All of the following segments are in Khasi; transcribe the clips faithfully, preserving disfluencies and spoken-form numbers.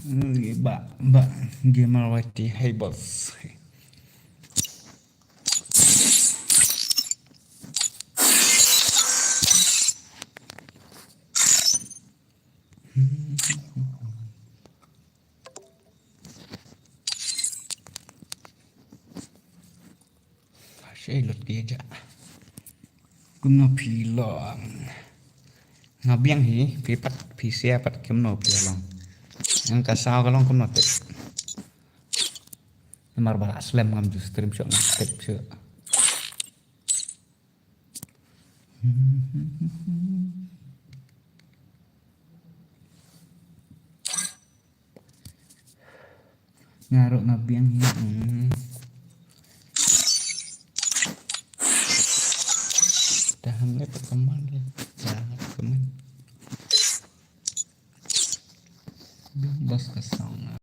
Ba, ba, gamer Y T, hey boss. Shei lut ki ja. Kumno phi long? Nga biang hi, phi pat, phi sia pat kumno phi long. Ngan ka saw ka long kumno tip. Namar ba la slem ngam ju stream shuh, ngam tip shuh. Nga ruh nga biang hi. Hmm. Dah hang ka kaman le. Dah hang ka kaman. Bas ka song.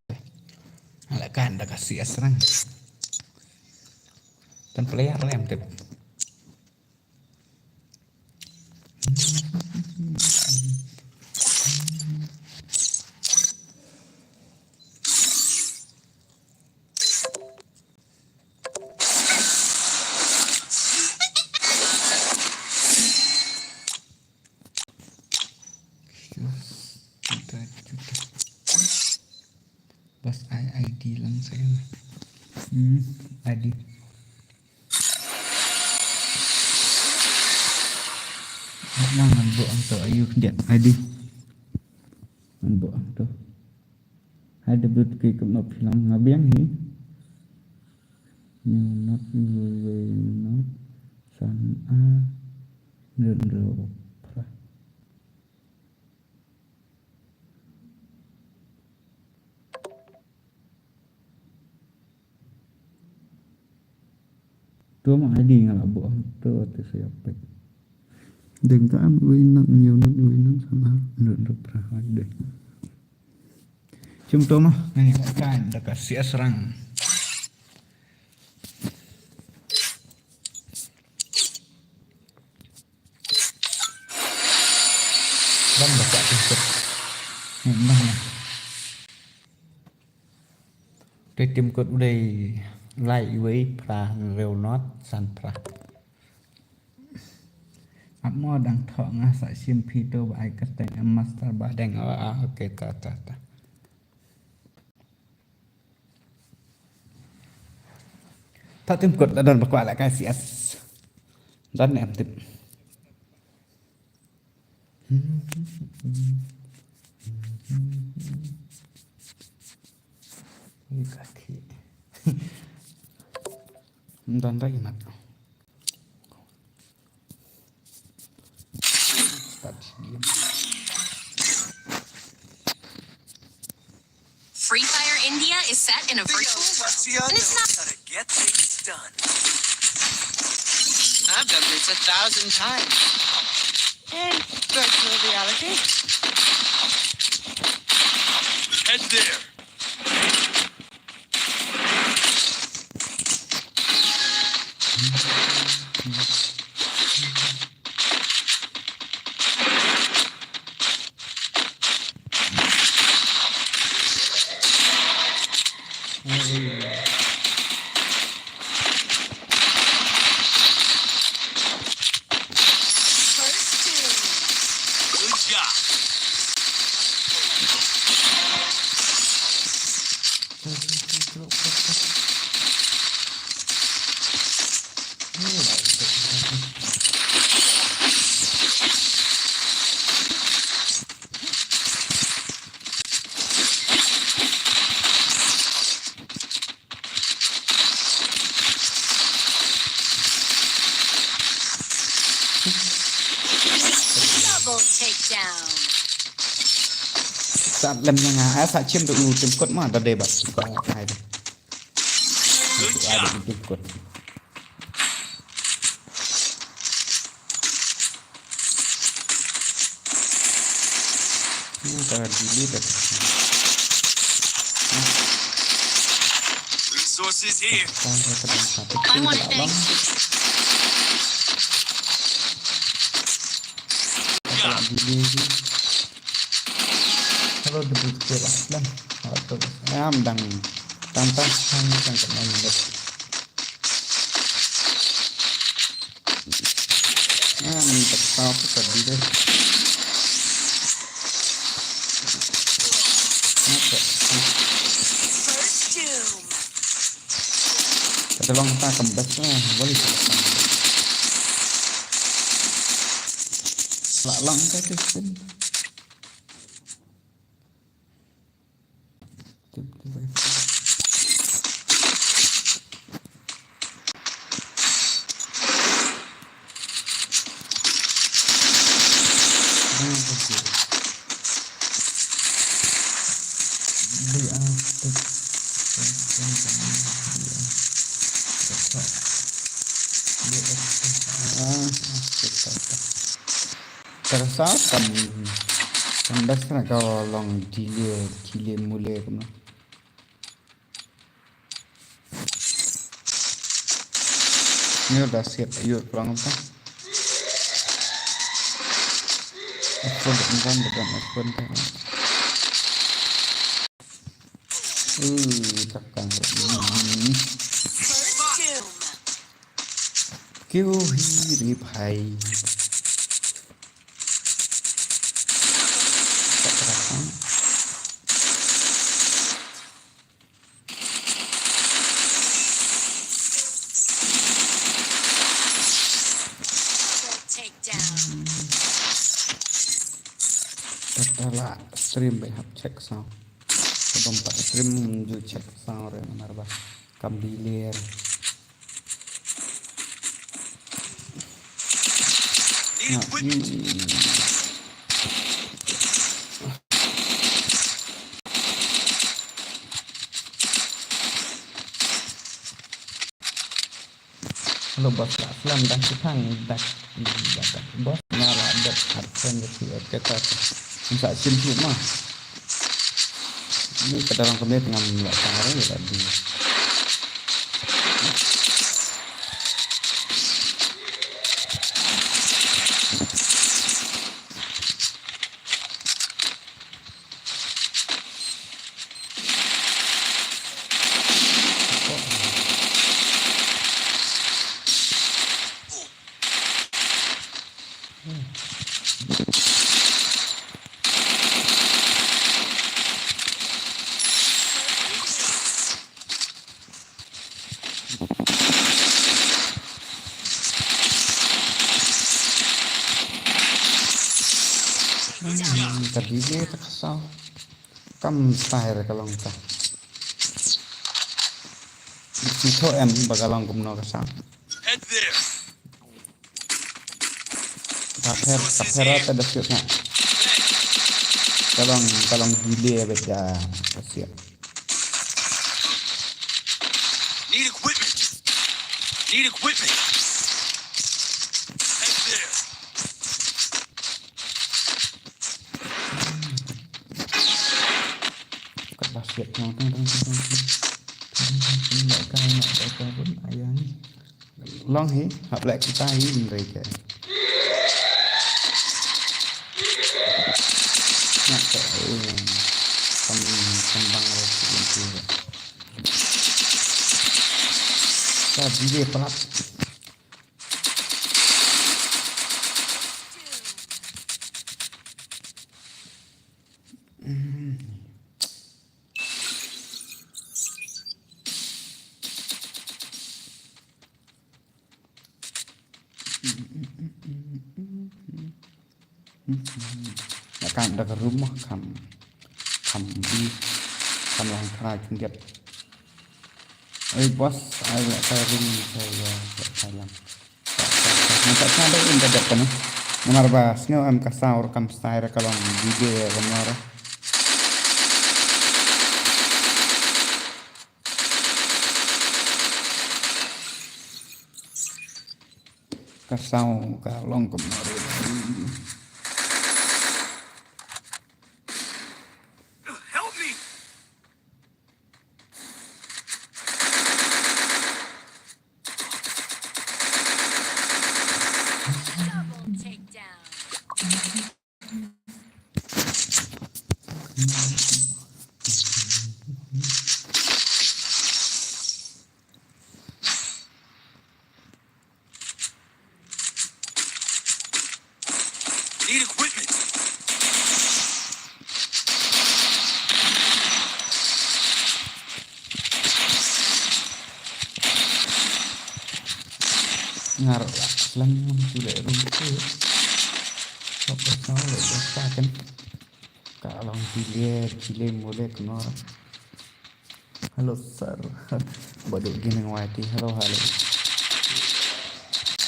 Ala kan da ka C S rang. Tan player lem tip. Bas ai I D lang saya. Hmm, I D. Nang ngan buh ang to ayu dia I D. Ngan buh ang to. Hai debut ke kumno phi long nga biang hi. New not, new way not. San a. Dun ro pra. To ma I D nga la buh to te sa ïa pek. Deng ta am wei nang, ñiew nang wei nang, sama nang rup raha deh. Chim to ma, nang ïa ka da ka C S rang. Bang ba ka tu. Bang ba. Te tim kot u dei lai iwei phra hynriew not san phra. Ap mo dang thoh nga sa shim phi to ba ai kyrteng em master ba deng. Ah, ah, okay, ta, ta, ta. Ta tim kot la don ba kwah la kai C S. Don ne em tip. Ui, ka khi. Don da imat. Start game. Free Fire India is set in a virtual world, and it's not how to get things done. I've done this a thousand times. In virtual reality. Head there. Good job. Double takedown. Sa lem ïa nga, eh, sa chim da u tim kot ma da dei ba. Ai. Good job. Resources here. I want it, thanks. Hello, the big kid. Atu, am dang, dang, dang, dang, dang, dang, dang. Ah, ni tak tahu apa tadi deh. Apa? First doom. Kata bang ta kembas lah, boleh. Lak lang ka tu pun. Terasa kam kam bas na ka long delay delay mule kumno. Nyo da siap yur prang ta. Aku dah bukan bukan aku dah. Uh, takkan. क्यों ही रे भाई। Kata la stream ba hap check sound. Ka bym pat stream ju check sound re namar ba kam delay. Need equipment. Hello boss, la slam dang sitang dak dak boss nga la dep hat friend da ki kata. Sa sim suk ma. Ni ka dalam kemit ngam la tang re la di. Hmm, ka delay ta ka sound. Kam style ka long ta. Sito em ba ka long kumno ka sound. Head there. Ka pher, ka pher ta da siot na. Ka long, ka long delay ba ja ka siot. Need equipment. Need equipment. Head there. Ka ba siot na. Long hi, hap leh kita hi, hynrei ke. Ngat ke, eh, kam, kam bang re, eh. Ka bide palat. Nga kam da ka room mo, kam, kam bi, kam long thra jingget. Oi boss, ai la ka room ka ya ka lang. Nga ta sa da in ka dep ka ne. Namar ba sngew em ka sound kam style ka long D J ka nora. Ka sound ka long kumno re. Help me! Double takedown. Need equipment. Ngar la slem ngam tu le rum tu. Kok ka saw le ka kan. Ka long bilir, bilir mule kenor. Hello sir. Badu gini ngai ti. Hello, hello.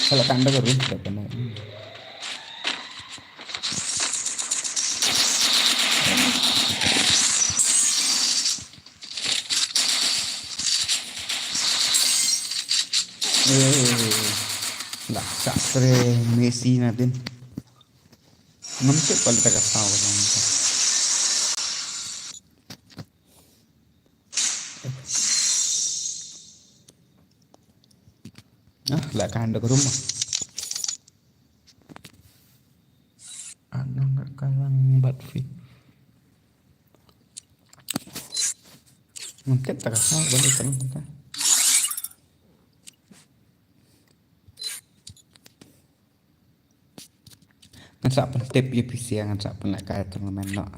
Hello, kan da rum da kan. Eh, la sa sre Messi na din. Ngam tip pala ta ka saw ka saw. Ah, la kan da rum. Anong ka lang bat fi. Ngam tip ta ka saw ba ta ka. Ngan sa pyntip ïa phi sha, ngan sa pynlehkai tournament noh.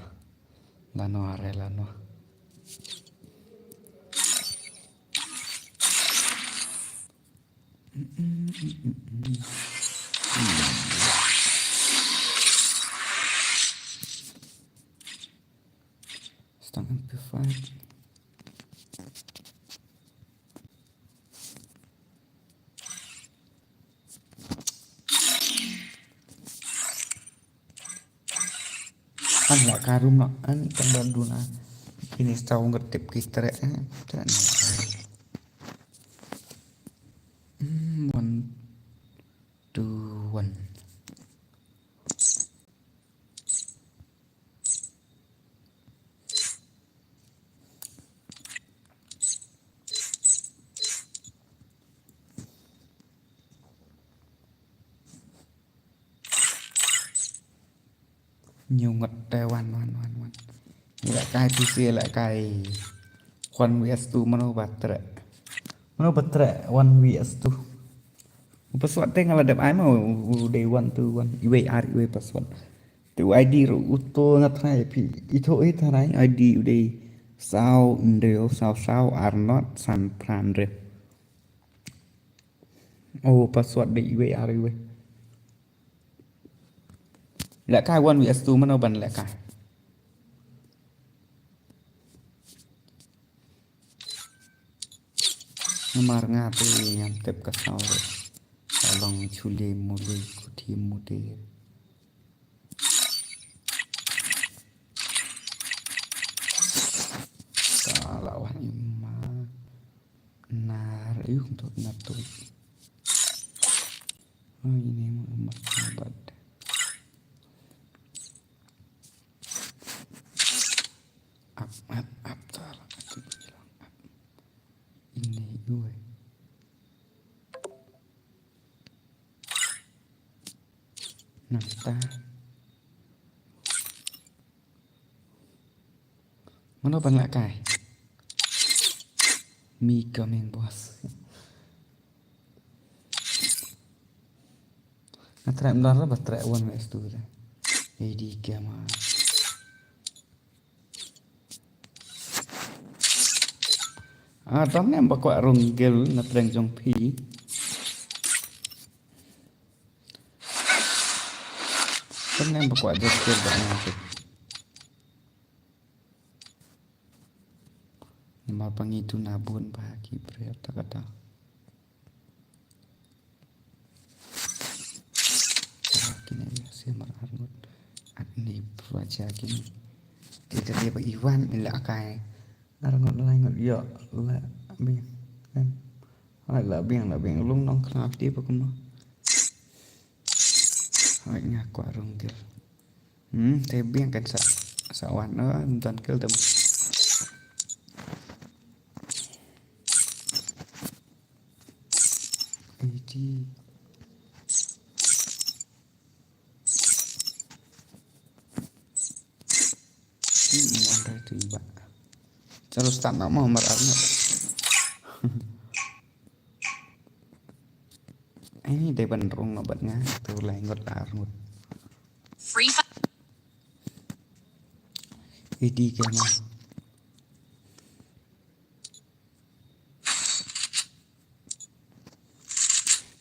Lano are lano. Stang M P five. An la ka rum no, an tang ba duna. Kini stau ngertip ki trek, eh, trek no. Hmm, one, two, one. Ñu ngat te wan, wan, wan, wan. Lehkai P C, lehkai one V S two, mano ba trek. Mano ba trek one V S two. Password te nga la dep ai ma u, u dei one two one. Iwei ar iwei password. Te u I D ruh uto nga tharai phi. Ito i tharai I D u dei saw hynriew saw saw ar not san phra hynriew. Oh, password dei iwei ar iwei. Lehkai one V S two mano ban lehkai. Namar nga te ngam tip ka saw ruh. Ka long chule mule kuthi mule. Ka la wan ima. Nar, ayuh, untuk nar tu. Oh, ini mah emas abad. Ap, ap, ap, tar, ap, ap. Ini gue. Nangta. Mano ban lehkai? Me coming, boss. Nga try mlar ba try one next to the A D gamma. Ah, tam ne ba kwah rung gel na prank jong phi. Tam ne ba kwah jot gel ba na. Namar ba ngi duna bun ba ki briew ta kata. Kine ïa siem ar ngut. At ni ba ja kine. Te kata ba Iwan ila kai. Ar ngut lai ngut ïoh la biang. Kan. Hai la biang la biang lung nong khnap te ba kumno. Hai nga kwah rung gel. Hmm, te biang kan sa, sa wan, oh, don gel dem. Iti. Hmm, wan rai tu iba. Chalo start na mo mar arngut. Ini dei ban rung no bat nga tu lai ngut ar ngut. Free Fire. Iti kena.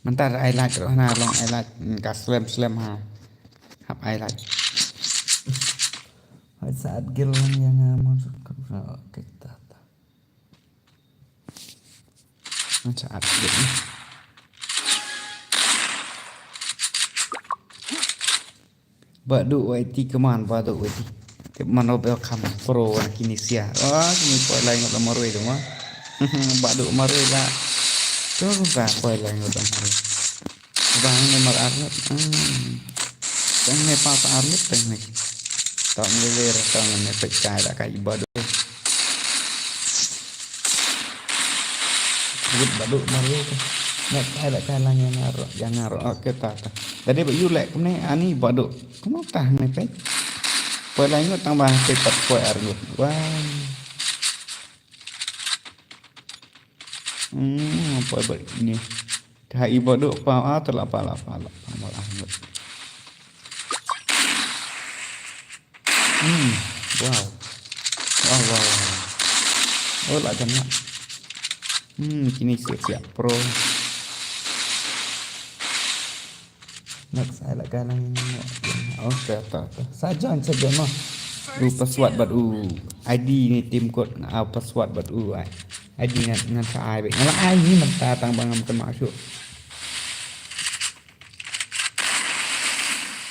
Mynta ai like ruh na long ai like ka slem slem ha. Hap ai like. Hai saat gil lang yang aman. Kita ta. Saat gil. Badu wai ti keman badu wai ti. Tip mano bel kam pro wan kini sia. Wah kini poi lai ngot lamar wai dong wah. Badu mar wai la. Tu ka poi lai ngot lamar wai. Bang ne mar arngut. Hmm. Tang ne pa pa arngut tang ne. Tang ne ler tang ne pecah dak kai badu. Wut badu mar wai tu. Nek ai dak kai lang yang aro yang aro oke ta ta. Tadi ba yu lek ne ani badu. Kumno tah ne pek. Poi lai ngut tang ba pek pat poi ar ngut. Wah. Hmm, poi ba ni. Ka i badu pa a te la pa la pa la pa mar ar ngut. Hmm, wow. Wow, wow, wow. Oh, la jam la. Hmm, kini siap-siap pro. Next ai la ka lang. Okay, ta ta. Sa join sa join mo. U password bad u I D ni tim kot nga au password bad u ai. I D ngan ngan sa ai be. Nga la ai ni mynta tang ba ngam kena shuh.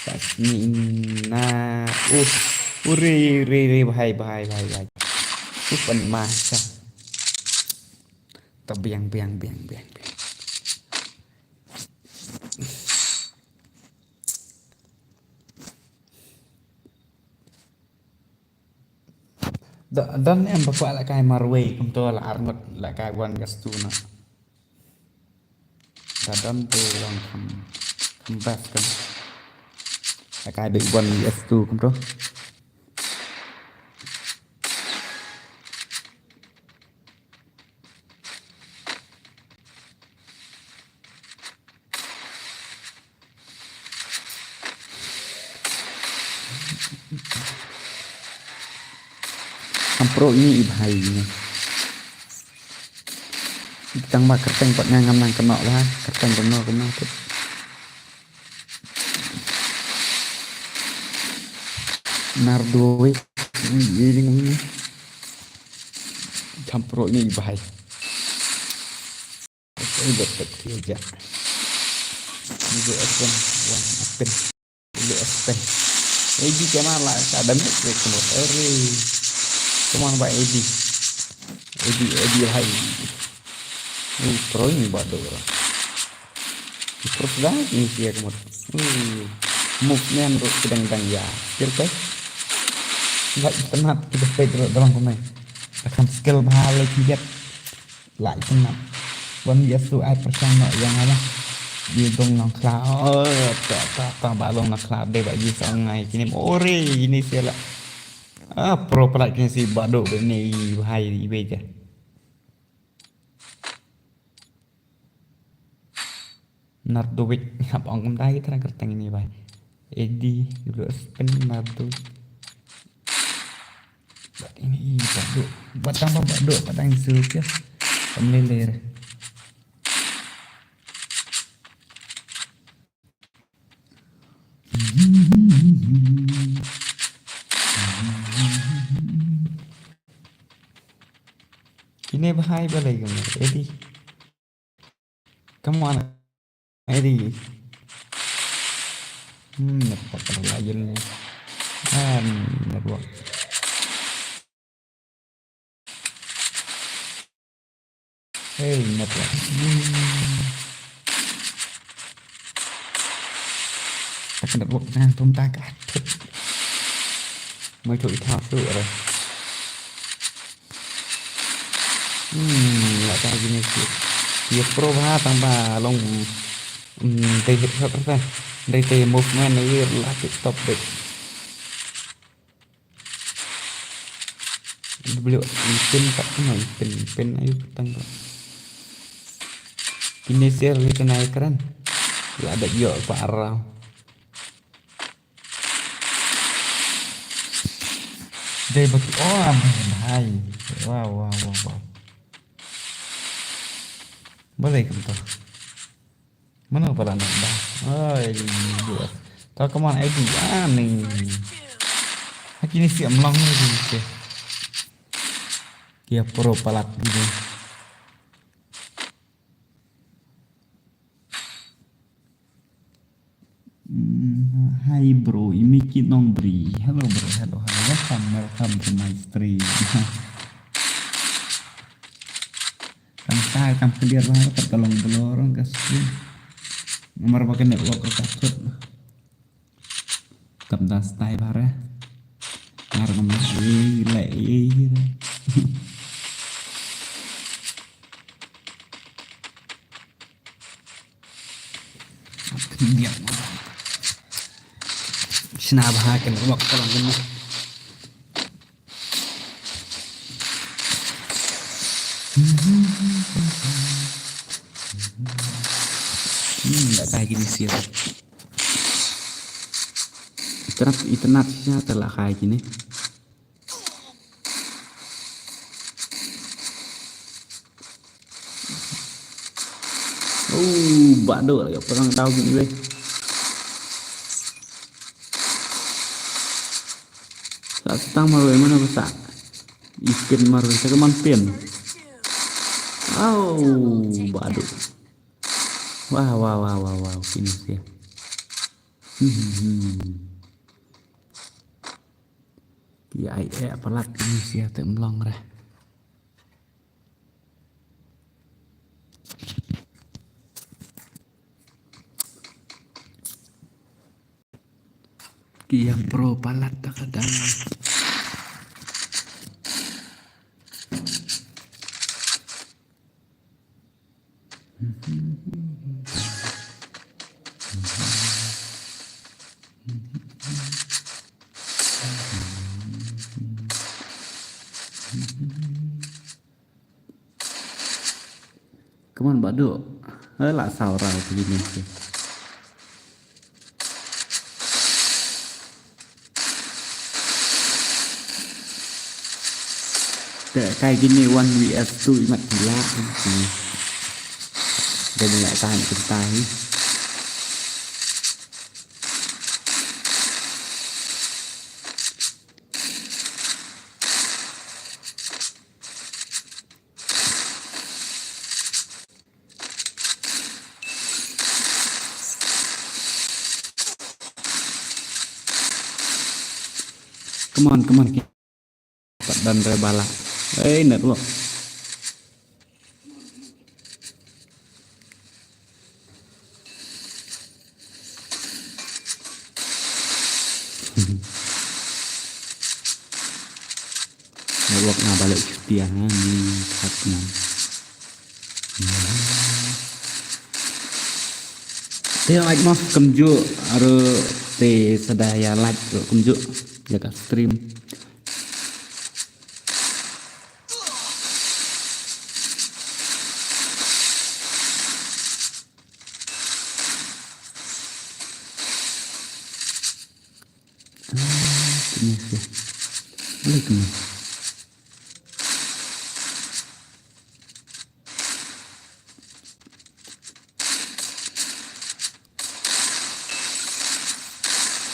Sa sni na. Uh. Uri uri uri bhai bhai bhai bhai. U pan ma sa. Ta biang biang biang biang biang. Da dan em ba kwah la kai mar wai kumto la ar ngut la kai wan ka stu na. Da dan te long kham kham bas kan. La kai dei wan ka stu kumto. Kam pro ini i bhai ini. Tang ba kyrteng pat nga ngam nang kynnoh ba kyrteng kumno kumno tip. Nardovic ini ini. Kam pro ini i bhai. Ini dapat kerja. Ini open, one open. Ini open. A D kemar la ka damage break kumut. Eri. Kemar ba A D. A D, A D hai. Ini pro ini badu. Ini pro sudah ini sia kumut. Ini movement ruh sedang dang ya. Skill pek. Like tenat kita pek ruh dalam kumai. Akan skill bahal lagi. Lai tynat. Wan ïa su ai pyrshang noh ïa nga lah. Ïa dong nongkhlaw. Oh, ta ta ta ba long nongkhlaw dei ba ïa sa ngai kine ore ini sila. Ah, pro pala kine si badu ba ini i bhai i beja. Nardovic hap ong kumta ki tyrang kyrteng ini bai. Edi dulu spin Nardovic. Bat ini i badu. Batang ba badu batang su ke. Pemlilir. Ini bahai balai gambar. Edi. Come on. Edi. Hmm, network ada lain ni. Ah, network. Hey, network. Hmm. Tak network na tum tak. Mai tu ita tu ada. Hmm, la ka gini si. Ye pro ba tang ba long. Hmm, dei hit shot apa? Dei dei movement ni la ki top dei. Beli ipin tak no ipin ipin ayu petang. Kini sir li kenai keren. La ada yo pa arau. Dei ba ki, oh, bhai, bhai. Wow, wow, wow, wow. Balei kumta? Mano ba la nang ba? Oi, dua. Ta kaman ai dua ni. Ha kine shi em long ni kine shi. Ki ïa pro palat kine. Mm, hi bro, imi ki nong bri. Hello bro, hello, hello. Welcome, welcome to my stream. Kam sai, kam clear bha, kat ka long blur ka stream. Namar ba ka network ka thut. Kam da stai bha re. Ngar ngam le, le, le. Shna bha kan wak ka long kan. Hmm, da kai kine shi. Itynnat, itynnat shi ta la kai kine. Oh, Baduh lagi perang daw kine wei. Sa stang marwei mana ba sa. Ipin marwei sa kaman pin. Oh, Baduh. Wah, wah, wah, wah, wah, kine shi. Hmm. Ki ai eh palat kine shi te mlong re. Ki ïa pro palat ta ka dang. Come on, Baduh. Eh, la saw raw kine shi. Te kai kine one V S two imat pila. Kane la kai kita hi. Come on, come on. Pat dan re bala. Ei, network. Network na balik setia ha ni kat nan. Te like mo kumjuh, aro te sa da ïa like kumjuh ïa ka stream. Ah, kine shi. Balei kine?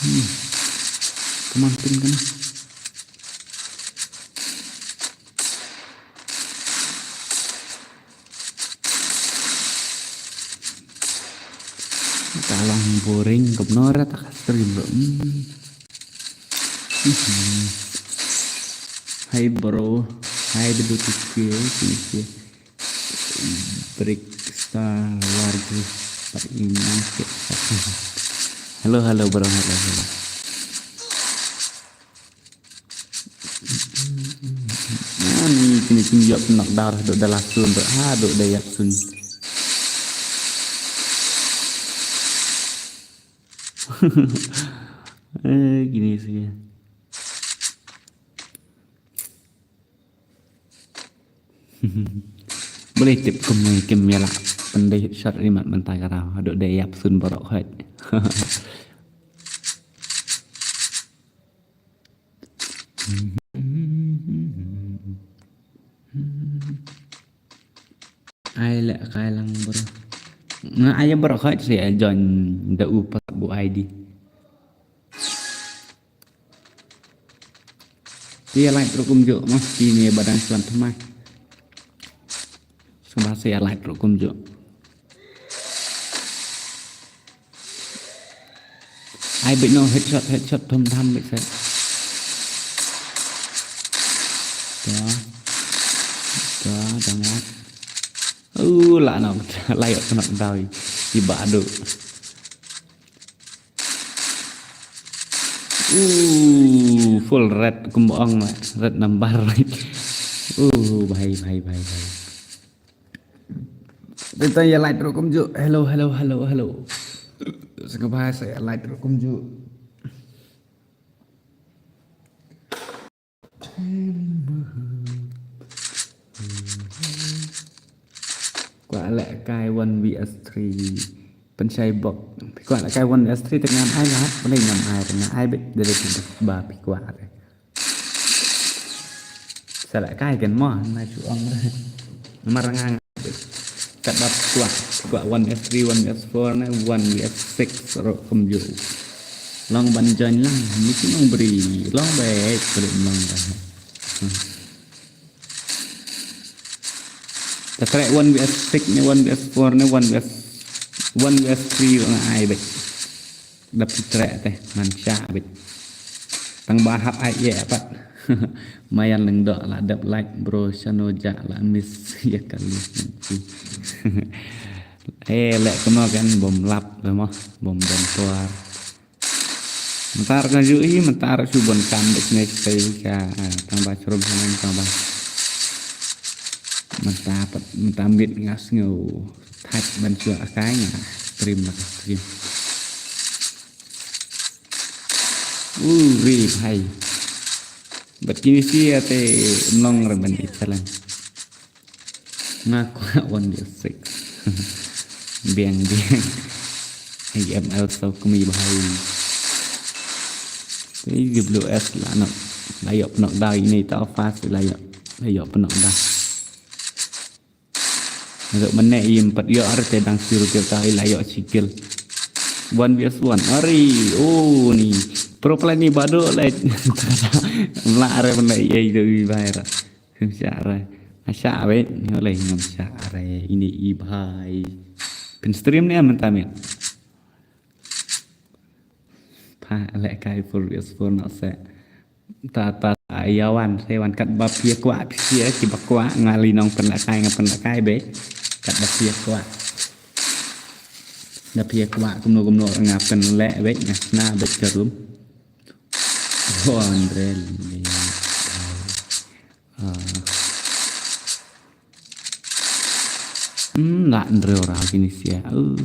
Hmm. Kaman pin kane. Ka long boring kumno ra ta ka stream ruh. Hmm. Mhm. Hi bro. Hi the beauty queen. Brick Star War Group. Pat ina kit. Hello, hello bro. Hello, hello. Ani kine kin ïap nak dar dok dalam sun dok ha dok dayap sun. Eh, kine shi. Balei tip kumne kim ïa lah pyndei shot rimat mynta ka rau. Haduh dei ïap sun baroh khoit. Kai lang bro. Nga ai bro khoi se join da u pat bu I D. Te ïa like ruh kumjuh mo, kine ba dang shuwa thymmai. Sngewbha sa ïa like ruh kumjuh. Ai beit noh, headshot, headshot, thum tham beit sa. To. To, dang like. Uh, lah noh, lah ïoh knock down. Iba adu. Uh, full red, kum ong lah, red number. Uh, bhai, bhai, bhai, bhai. Te to ïa like ruh kumjuh. Hello, hello, hello, hello. Sngewbha sa ïa like ruh kumjuh. Kwah lehkai one V S three. Pynshai bok. Kwah lehkai one V S three te ngam ai lad. Balei ngam ai, ngam ai beit, dei te ba phi kwah te. Sa lehkai kan mo, na shu ong. Mar nga Katba kwah, kwah one V S three, one V S four ne, one V S six ruh kumjuh. Long ban join lang, ni ki nong bri, long beit, bri long dah. Hmm. Ta treh one V S six ne, one V S four ne, one V S, one V S three ruh nga ai beit. Dap treh te, man shah beit. Tang ba hap ai ïa pat. Mayan Lyngdoh la dep like bro, shano ja la miss ïa ka list nanti. Eh, leh kumno kan bym lap, bym, bym don por. Mynta ka ju i, mynta shu bun kam beit ne stay ka, ah, tang ba chrum hanang tang ba. Mynta pat, mynta miet nga sngew thait ban shu akai nga stream la ka stream. Uh, ri bhai. Bad kine shi ate mlong re ban i challenge. Nga kwah one V six. Biang, biang. Ai M L so kmi bhai. Te W S la nok. La ïoh pynok da ine ta fast la ïoh. La ïoh pynok da. Ngan mane im pat ïoh ar te dang shu ruh ta la ïoh shi kill. One V S one. Ari, oh ni. Pro player ni badu leh. Mla are mane ei do i bhai ra. Ngam shah re. Nga shah beit, ni oleh ngam shah re. Ini i bhai. Pyn stream ni mynta miet. Pha lehkai four V S four noh se. Ta, ta, ta, ïa wan, se wan katba phi kwah, phi kiba kwah, nga li nong pynlehkai, nga pynlehkai beit. Katba phi kwah. Da phi kwah, kumno, kumno, nga pynleh beit, nga sna beit ka room. Oh, Andre, ni. Ah. Hmm, la ndreu ra kini sia. Uh.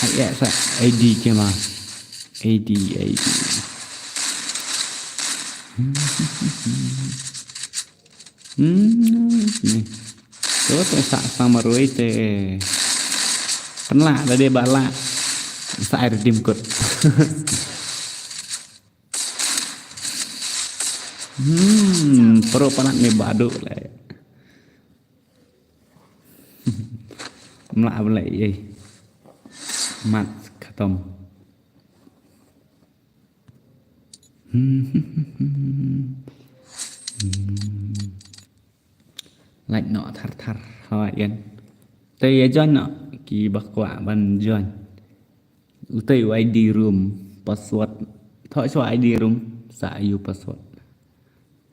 Ai, eh, sa, A D kema. A D, A D. Hmm, ni. Tu, tu, sa, sa marui te. Pynlah, tadi bala. Sa air dim kut. Hmm, pro palat ni badu le. Mla bla ei. Mat khatam. Hmm. Like noh thar thar hoi ïan. Te ïa join noh kiba kwah ban join. Utei u I D room password. Thoh shuwa I D room sa ayu password.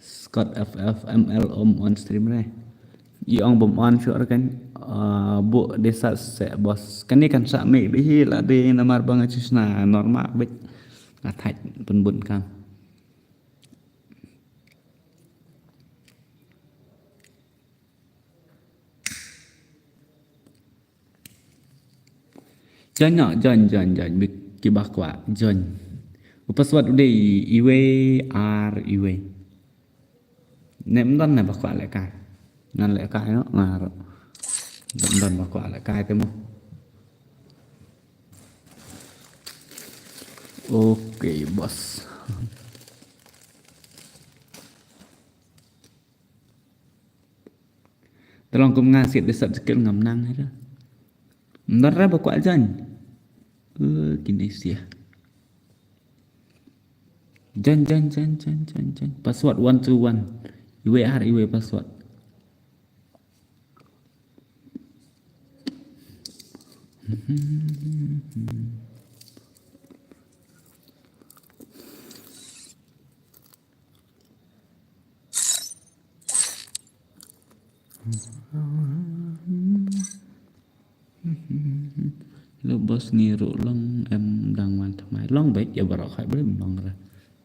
Scott F F M L um on stream re. I ong bym on shuwa re kan. Ah, bu desa se boss. Kane kan sa me bihi la de namar bang achu sna normal bit. Athaj pun bun kan. Join noh, join, join, join. Bik kiba kwah, join. U password u dei iwei ar iwei. Ne mdon ne ba kwah lehkai. Ngan lehkai noh, ngar. Mdon ba kwah lehkai te mo. Okay, boss. Te long kum nga siat da sat skill ngam nang hi da. Ndar ra ba kwah join. Eh, kine sia. Join, join, join, join, join, join. Password one two one. Iwei ar, iwei password. Lo bos ngi ruh long em dang wan thymmai long beit ïa baroh khat beit long re.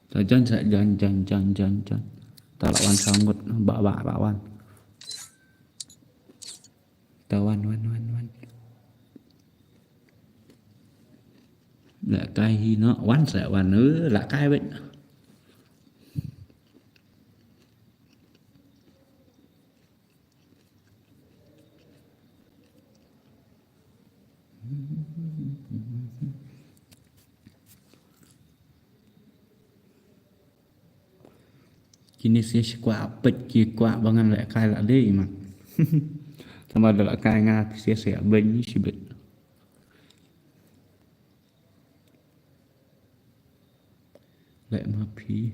To join sa join join join join join. To la wan sa ngut ba ba la wan. To wan wan wan wan. La kai hi no wan sa wan eh la kai beit. Kine sia shi kwah peit ki kwah ba ngan leh kai la dei mat. Tama da la kai nga ki sia sia beng ni shibit. Leh ma phi.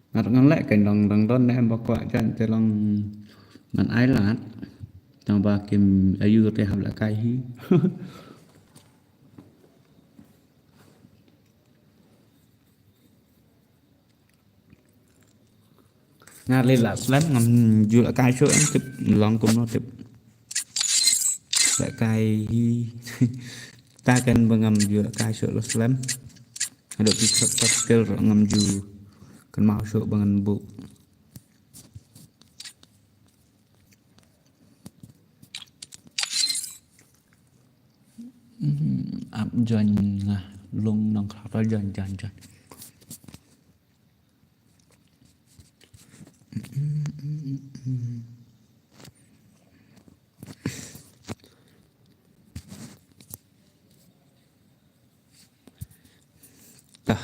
Ngat ngan leh kan dong dong don ne ba kwah jan te long ngan ai lad. Tang ba kim ayu te hap la kai hi. Nga le la slem ngam ju la kai shuh em tip long kumno tip. La kai hi. Ta kan ba ngam ju la kai shuh la slem. Haduh ki shot shot skill ruh ngam ju kynmaw shuh ba ngan buh. Hmm, ap join nga long nang khara join join join. Tah.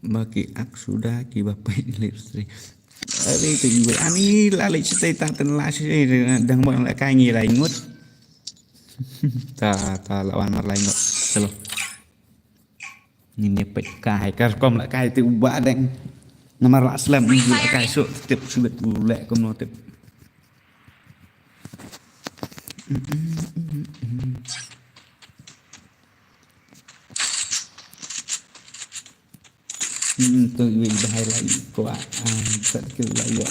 Ba ki ak suda ki ba peit live stream. Ari tu ibu ani la leh cerita tak ten la sih dang bang la kai ngi la ingut. Ta ta la wan mar la ingut. Chalo. Ngi ne peit kai kar kom la kai tu ba dang. Namar la slem ngi la kai so tip subet leh kom no tip. Hmm, tu iwei bahai lai ko ah, ah, sat kil lai ya.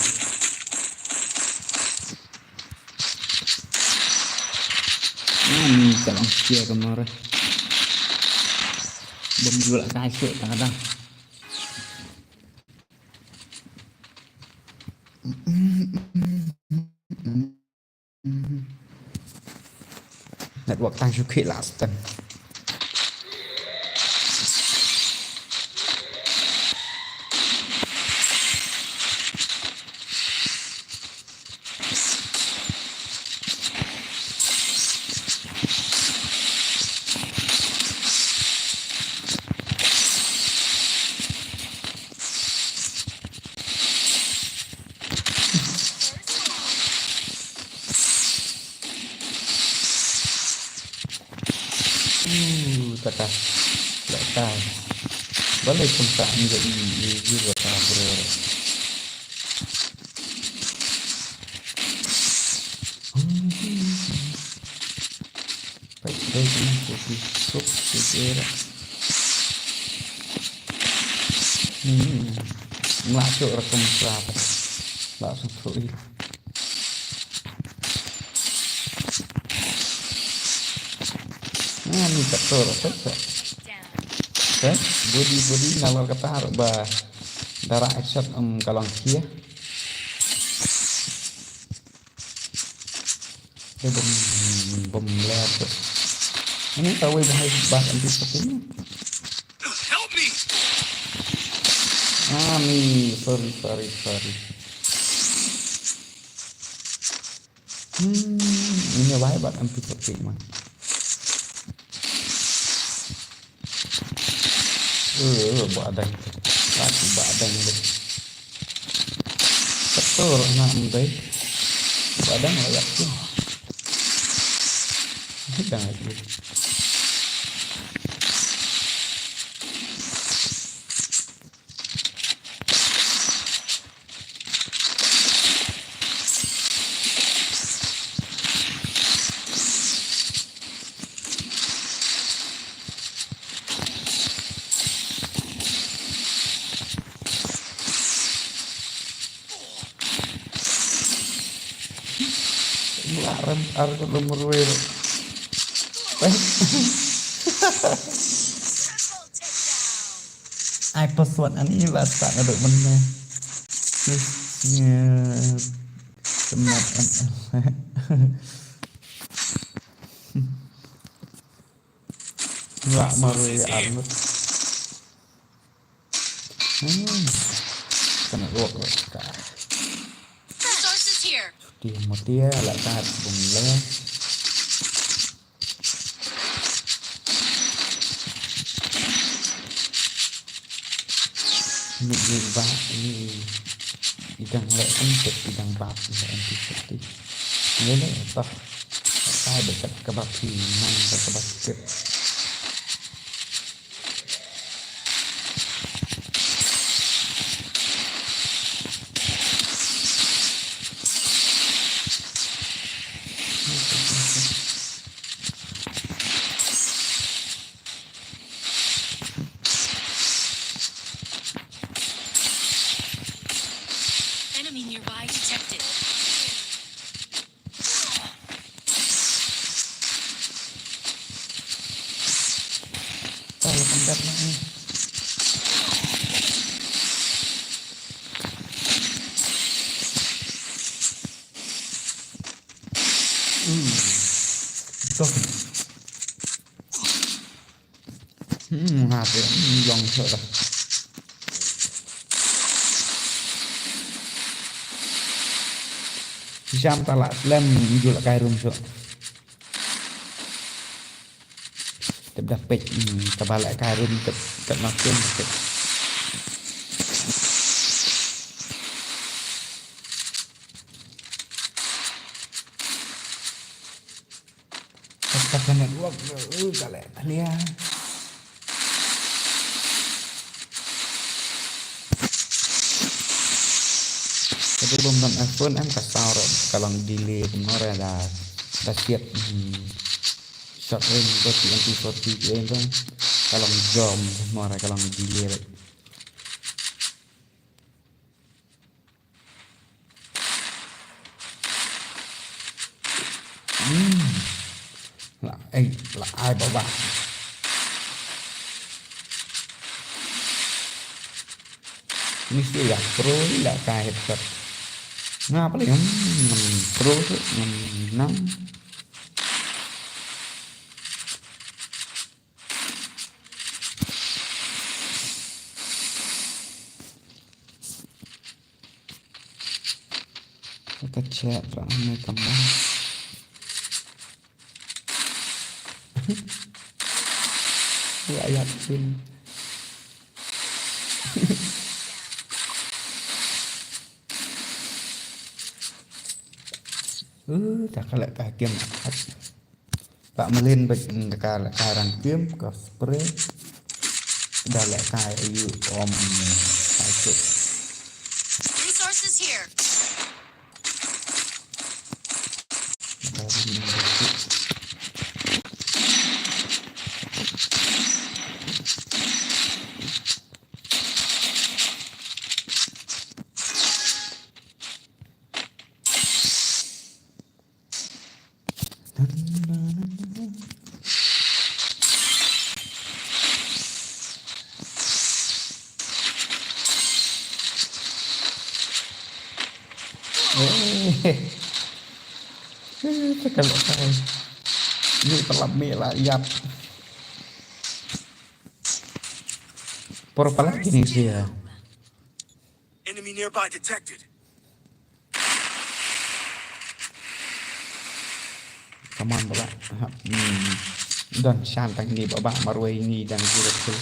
Ah, ni ka long sia ka mara. Bom jula kai suk ta da. Network tang shu khih last time. Uh, taka. Taka. Balei kumta ni ga i i i ga ta bro. Pai dei kumta ku ki suk ki kira. Hmm. Ngla suk rakum srap. Ba suk tu i. Nah, ni tak tu rapat tak. Kan? Body body nalar kata harap ba. Darah action em kalong kia. Dia bom bom leher tu. Ini tahu bahaya bah anti seperti ini. Help me. Ah, ni, sorry, sorry, sorry. Hmm, ini wai bat anti seperti man. Eh, ba dang. Lagi ba dang deh. Betul, anak muda. Ba dang la ïap kin. Dang la ïap. Mula rem ar ko lum rue. Ai, password ani ba sa naduk mynne. Sis, ya. Semat an. Mula marui armut. Hmm. Kana ruak ruak ka. Resources here. Ti mutia la kat bum le. Ni ni ba ni idang le antik idang ba ni antik sati. Ni le toh. Ka dekat kebab hi nang kebab kit. Enemy nearby detected. Tahu tempat ni. Hmm. Tuh. Hmm, ha, dia, hmm, long shot lah. Jam talak lem jul kai room shot. Tep dah pek, hmm, kebal kai room tep, tep makin tep. Tetap kena dua ke kali clear. Tapi bom dan iPhone em kasar kalau delay kemana dah dah siap, hmm, short range buat T N T forty itu kalau jom kemana kalau delay. Hmm. La ai, la ai baba. Ni si ya pro ni la ka headshot. Ngapa lagi? Hmm, pro tu, hmm, enam. Ka chet rang ni kambang. Ya, ya, pin. Uh, tak kalah tak game. Pak Melin bek ka ka rang kim ka spray. Dah lek ka ayu om ka cuk. Resources here. Eh, eh, cakap apa? Ni pelap mik lah, yap. Por pala kini dia. Enemy nearby detected. Come on, baba. Ha, hmm. Don shan tang ni baba marwei ni dang zero kill.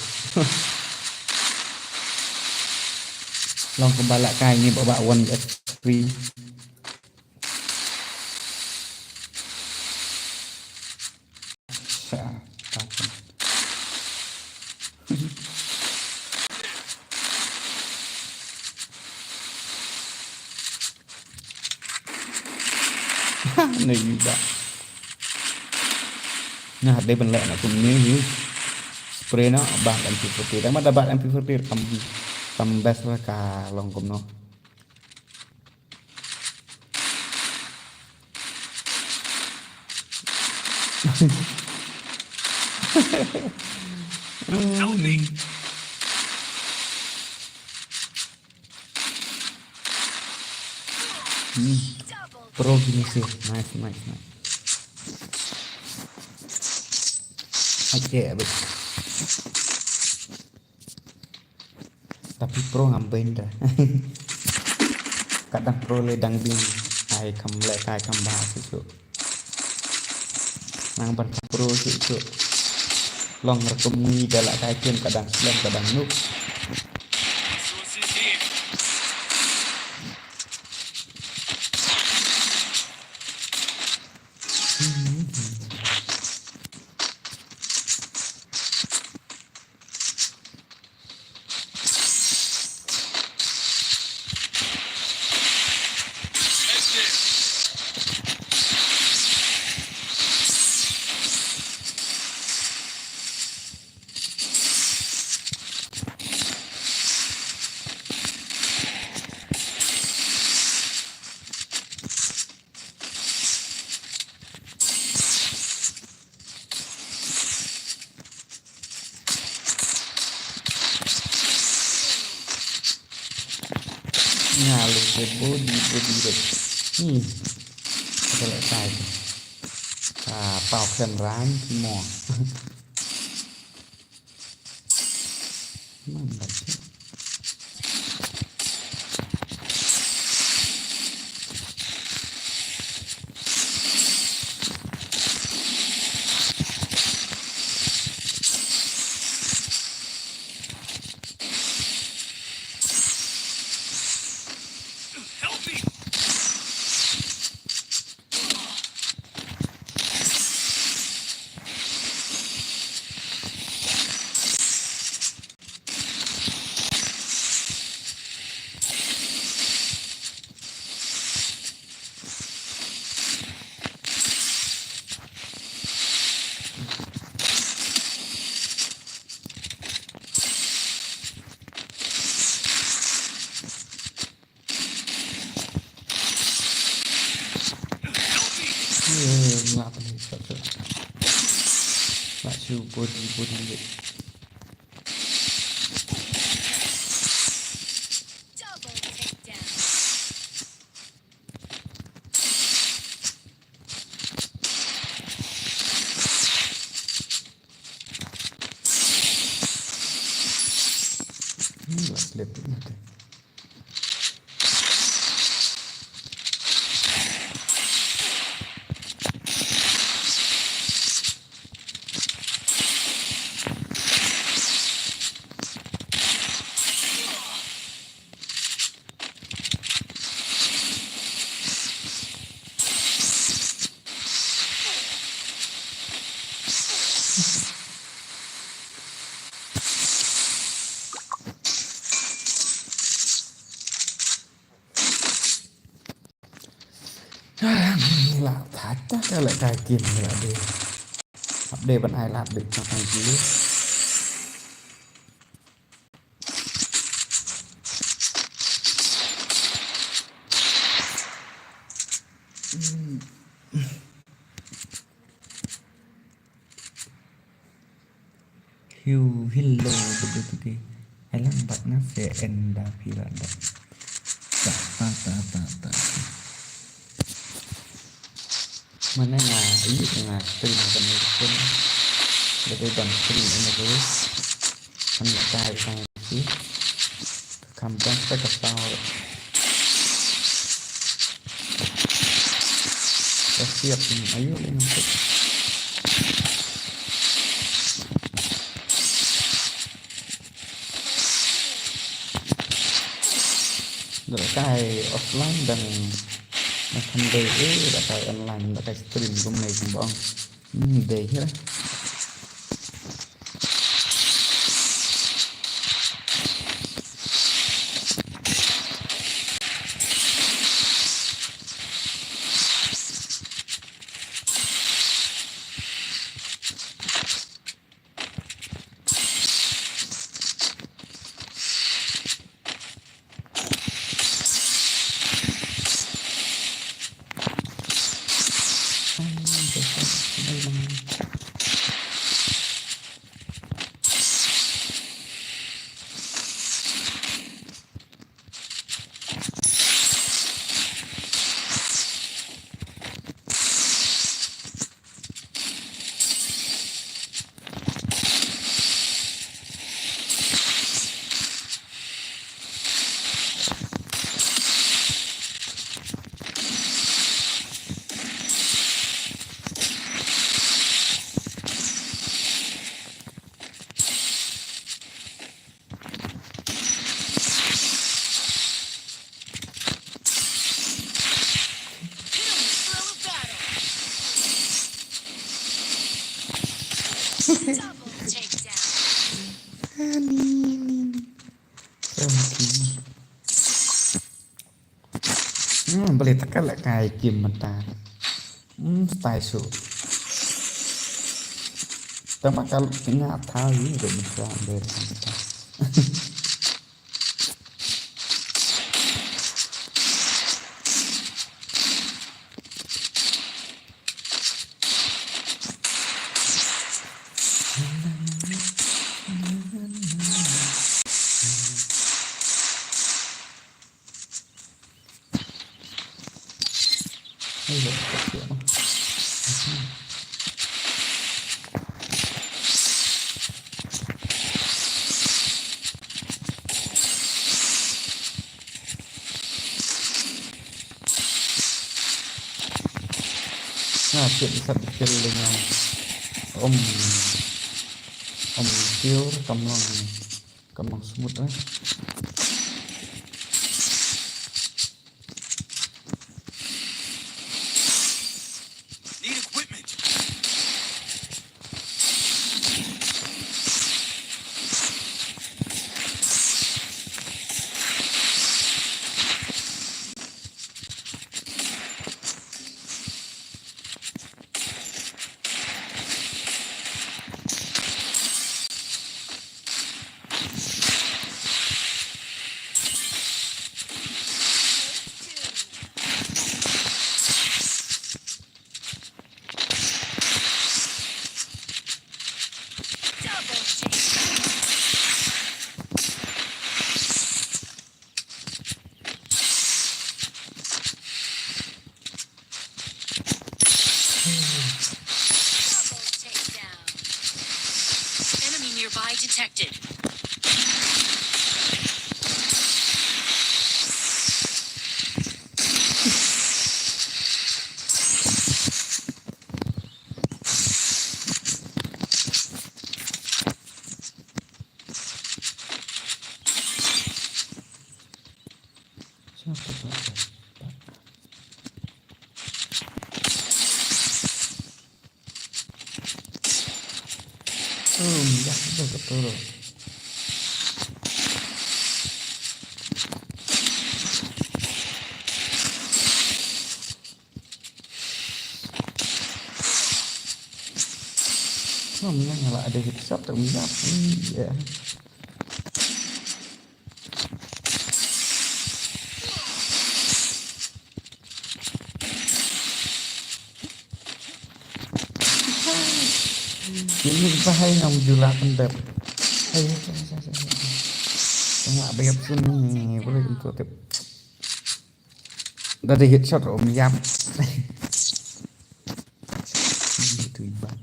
Long kumba la kai ni baba one H P. Sa, ta kan. Ni ba. Nah, dei ban leh na kum ni hi. Spray na bah M P forty. Tang ma da bah M P forty kam, kam best la ka long kum no. Hmm. Pro gini sih. Nice, nice, nice. Okay, abis. Tapi pro ngam bein da. Kadang pro le dang ding. Ai kam le kai kam ba su su. Nang ban pro su su. Long rekom ni da la kai kem kadang slem kadang nuk. Nga lu ke body, body rek. Hmm. Ada lek kai. Ah, pau kren ran mo. Mantap sih. Nga pynlong shot, shot. Nga shu body, body. Double takedown. Hmm, last lap tu. La thata ka la ka kim la de. Update ban ai la update ka kan ki. Hiu, hello, begitu ke. Alang bat na se enda pila da. Ta, ta, ta, ta, ta. Mana nga, ayu nga stream kan ni pun. Jadi ban stream ini tu. Kan kai kai si. Kam bang sa ka tau. Ka siap ni, ayu ni nampak. Dah kai offline dan makan dei eh, dah kai online, dah kai stream kumne kumbang. Hmm, dei hi lah. Double takedown. Ani, ani, ani. Seventeen. Hmm, balei te ka lehkai kim mynta. Hmm, stai shuh. Tang ba ka nga thaw ïa ka mynta, balei te ka mynta. Ah, tip sat dikil dengan om, om tiur kam long, kam long smooth eh. Need equipment. Double takedown. Enemy nearby detected. Oh, ya, betul, betul. Oh, mia nga la ada headshot tu, mia. Iya. Ini bahaya ngam jula pendep. Ayo, saya, saya, saya, saya. Tengah bayar sini, boleh untuk tip. Dah ada headshot, om yap. Itu iban.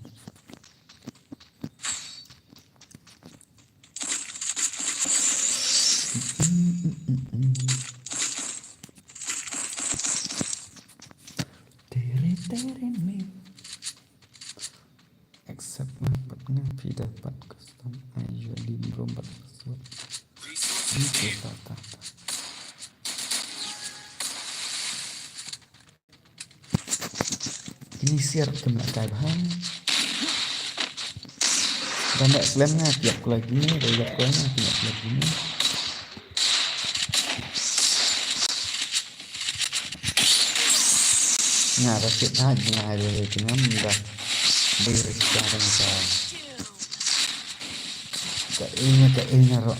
Tere, tere, me. Accept nga pat nga phi da pat custom I U D bro pat password. Ni ko ta ta ta. Ini siar kena kai bha. Dan nak klem nga tiap kelagi ni, dan nak klem nga tiap kelagi ni. Nga da kit ha jngai da kit ngam da. Dei rikta da nga. Ka ing ka ing ro.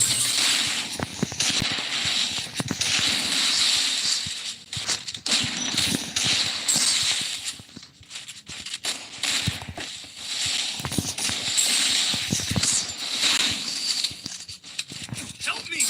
Help me!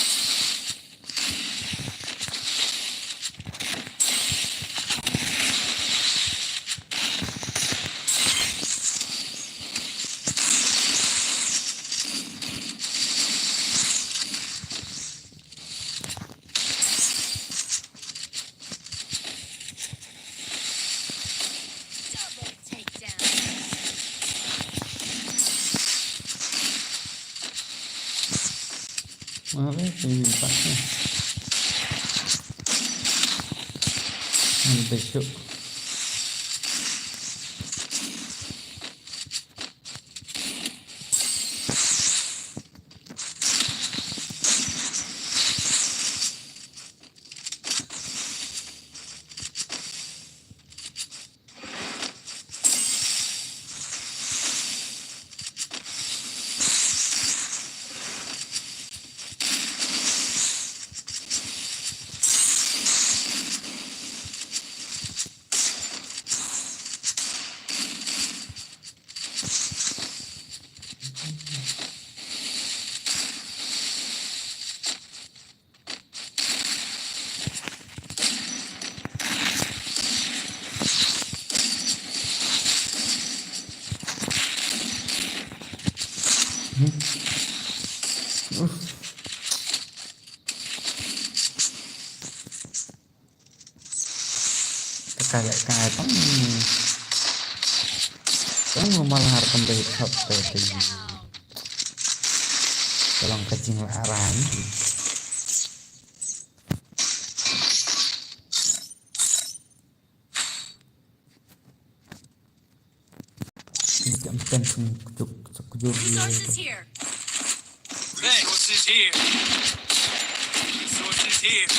Double takedown. Mare, phi pat ne. Ambil suk. Ka lehkai tang, tang ma la har kam dei thap te te. Ka long ka jinglarai. Kam ten sung kujur, kujur. Resources here. Resources here. Resources here.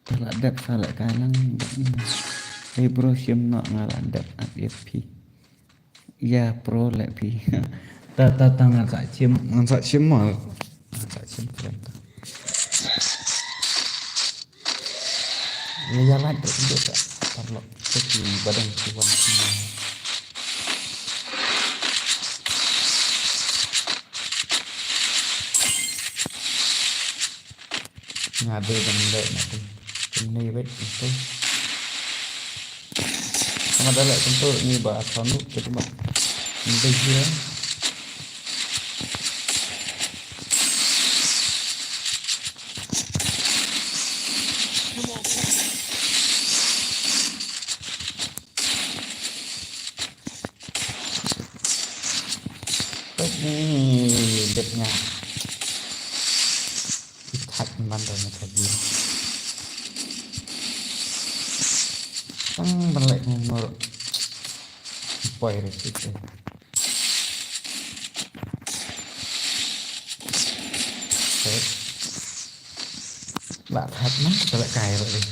Te la dep sa lehkai lang. Ei bro, shim noh, nga la dep ap ïa phi. Ïa pro leh phi. Ta ta ta, ngan sa shim, ngan sa shim mo. Ngan sa shim frame ta. Ïa, ïa lait tu tu ta. Paralok. Te ki badang ki wan ki. Nga dei ban leh na kum, kumne wet kumtu. Nga da leh kumtu ni ba thanu te ba. Ni dei hia. Peit ni, dep nga. Ithak man da nga thagi. Tang ban leh ngor. Poi re sik eh. Peit. La thak man ka lehkai re.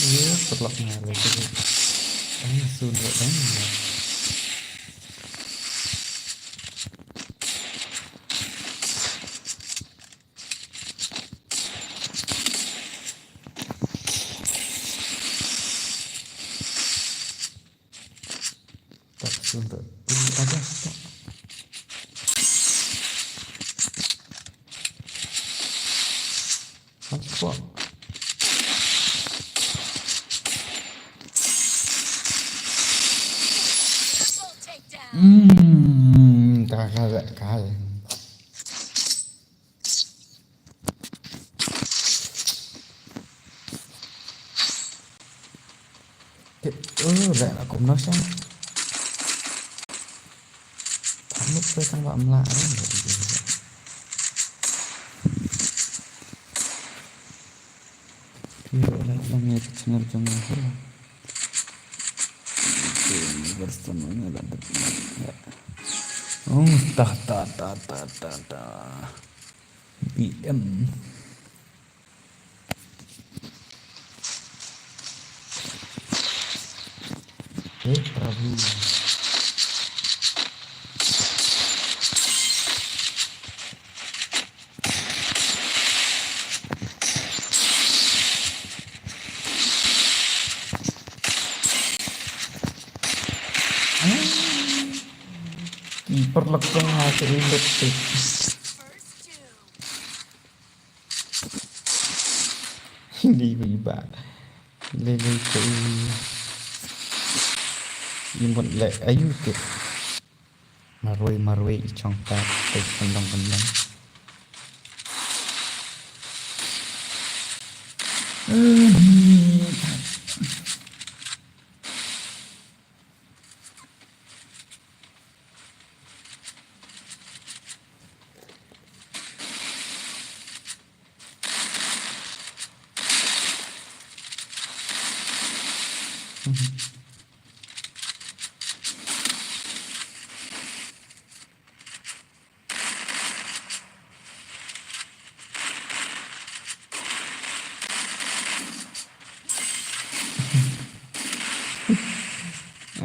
Ye, terlak nga lagi. Ang sun ro dang. Tak, suntuk. Ini ada, tak? Transport. Hmm, tak ada kali. Tip, uh, leh na kumno sha. Tang lut pe tang ba mla rin. Yo, leh lang ya channel jong nga. Version mana lah. Oh, ta ta ta ta ta ta. B M. Hey, Prabhu. Ki paralok jong nga ki lut tik. Hindi ba iba. Lele ko i. Imut le ayu tik. Marwei marwei i chong ta. Tik kendong kendong.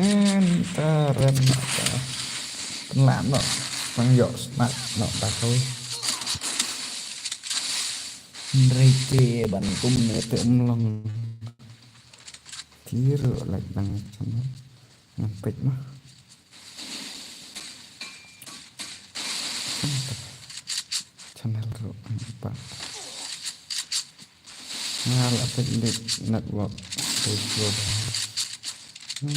Ren ta ren ta. Pynlah noh. Pang ïoh smat noh ta kawei. Hynrei te ban kumne te um long. Ki ruh like dang channel. Ngan peit noh. Channel ruh ngan pat. Nga la peit late network. Peit slow down. Hmm.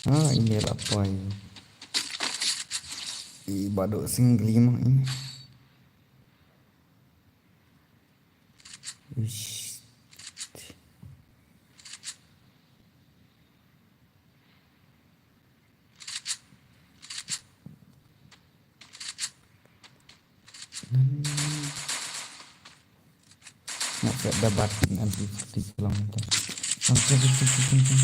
Ah, ini la poi. I bado singli mo ini. Uish. Ngan, ngan set da bat ngan di di long ta. Ngan set di di di di.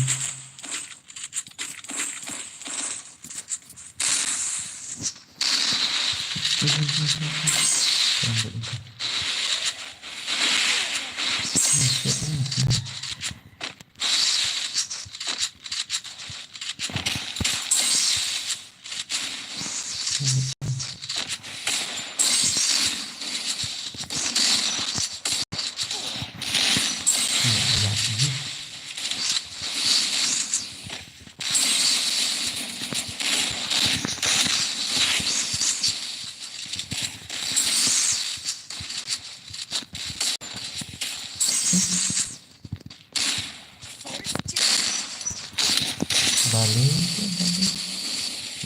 Bale, bale.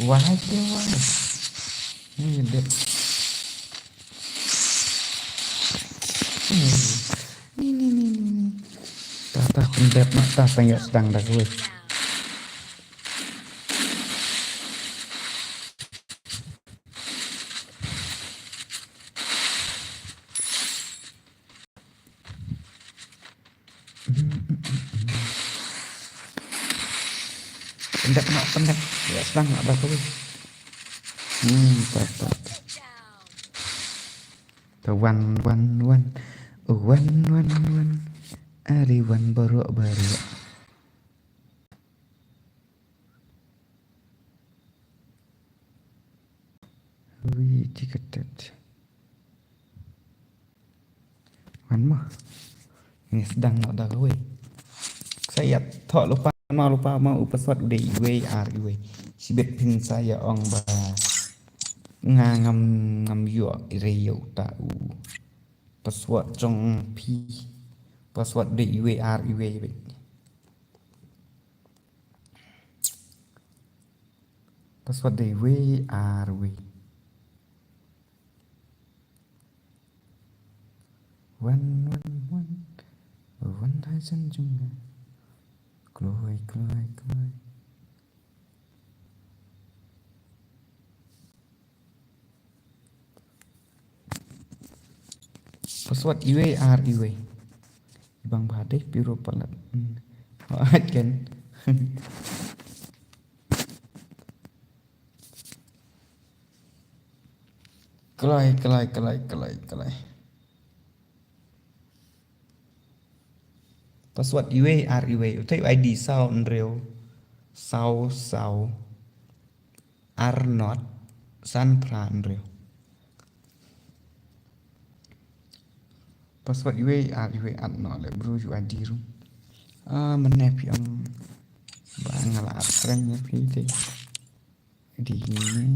Wahai ke wahai. Ni dep. Ni, ni, ni, ni, ni. Tah, tah, kun dep na, tah, tang ïa, tang dah gue. Pendek nak, pendek. Ya, sedang nak dah tu. Hmm, tak, tak. Tu wan, wan, wan. Oh, wan, wan, wan. Ari wan barok, barok. Ui, cikatet. Wan mo. Ni sedang nak dah kawei. Saya thok lupa ma lupa ma u password u dei iwei ar iwei. Sibit phin saya ong ba. Nga ngam ngam ïoh i rei ïoh ta u. Password jong phi. Password dei iwei ar iwei beit. Password dei wei ar wei. Wan, wan, wan. Wan hai san jung. Kloi, kloi, kloi. Password iwei ar iwei. Ibang bha dei piro palat. Hmm. Wah, kan. Kloi, kloi, kloi, kloi, kloi. Password iwei ar iwei. Utai I D saw hynriew. Saw, saw. Ar not san phra hynriew. Password iwei ar iwei ar not le bru U I D ru. Ah, mane phi am ba nga la ar kren ïa phi te. Di ni.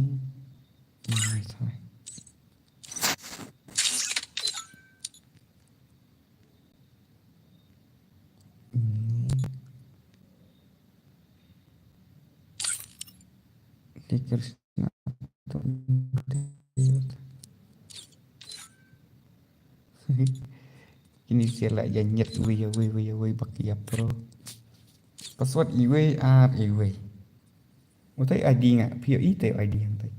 Ni sai. Ini. Di Krishna tu. Ini sila janyet wei wei wei wei bak ya pro. Password iwei ar iwei. Utai I D nga, phi ïohi te I D hangtai.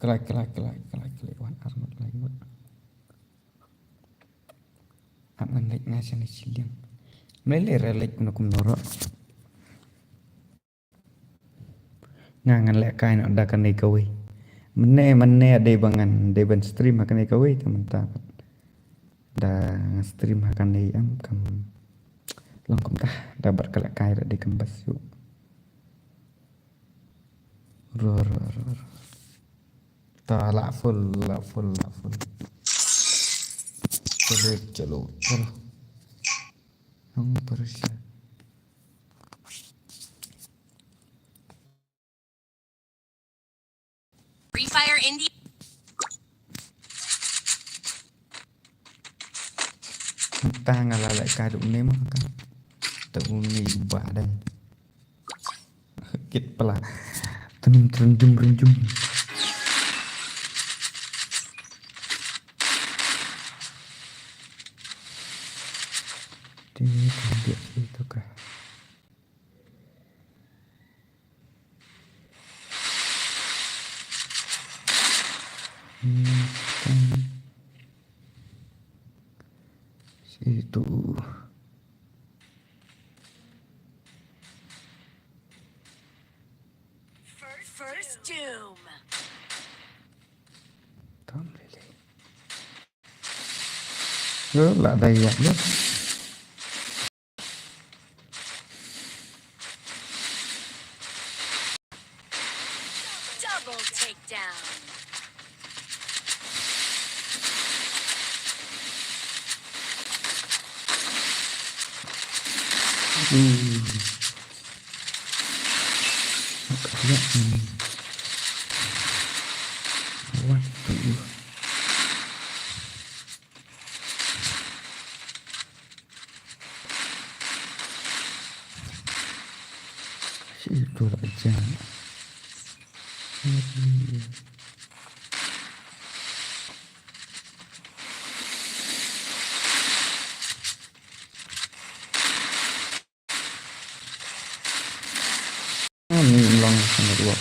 Kelai, kelai, kelai, kelai, kelai. Wan ar ngut lai ngut. Ap ngan leit nga shane shiliang. Mlei lei ra leit kumno kumno ruh. Nga ngan leh kai noh da kane kawei. Mane mane dei ba ngan dei ban stream ha kane kawei te mynta. Da nga stream ha kane em kam long kumta, da bad ka lehkai da dei kam bha shuh. Ro, ro, ro, ro. Ta la full, la full, la full. Chalo, chalo, chalo. Nong Persia. Free Fire Indie. Ta nga la lehkai da une ma ka. Ta une ba dang. Kit pala. Tunum trun jum run jum. Ti kan dia itu ka. Hmm, kan. Situ. First Doom. Tam lele. Lo la dai ïa lo. Double takedown. Hmm. Agak banyak ni. What the? Situ raja. Ni long sana dua.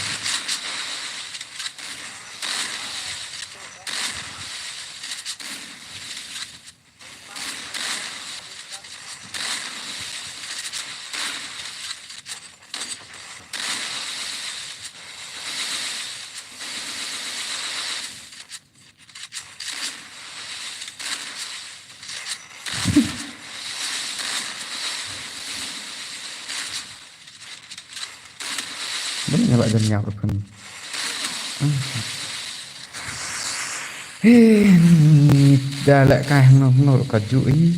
Bun nga la jan ïap ruh kan. He, da lehkai hangno hangno ruh ka ju i.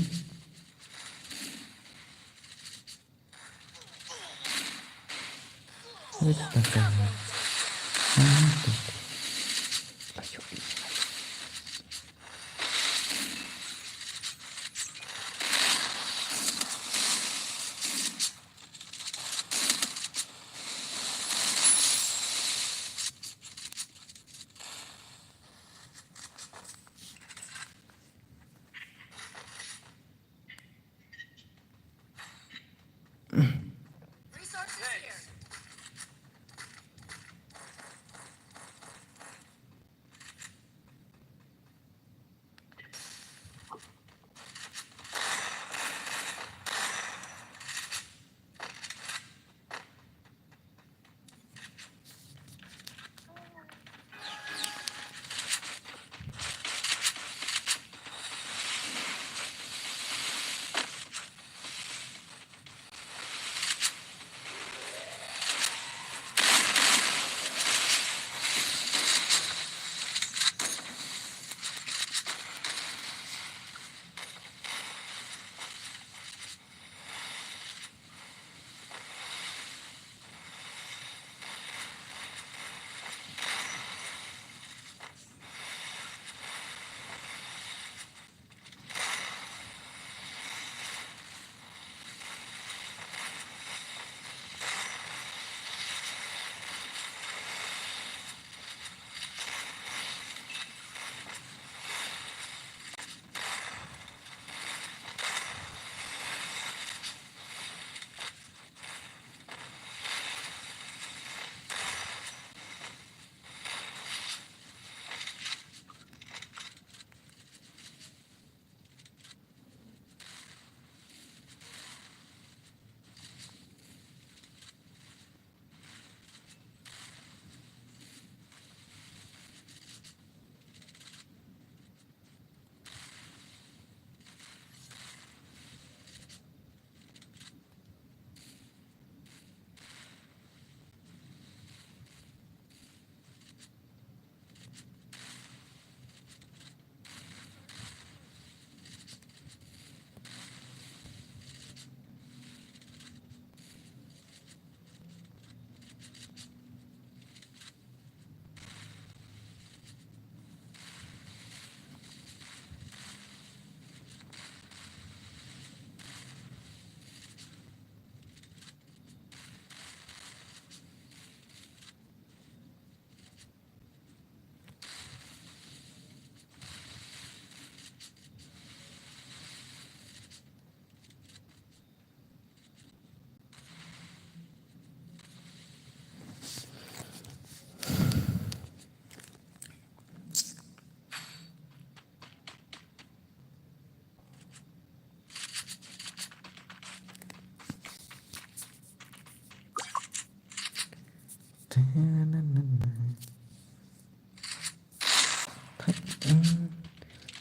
Resources here.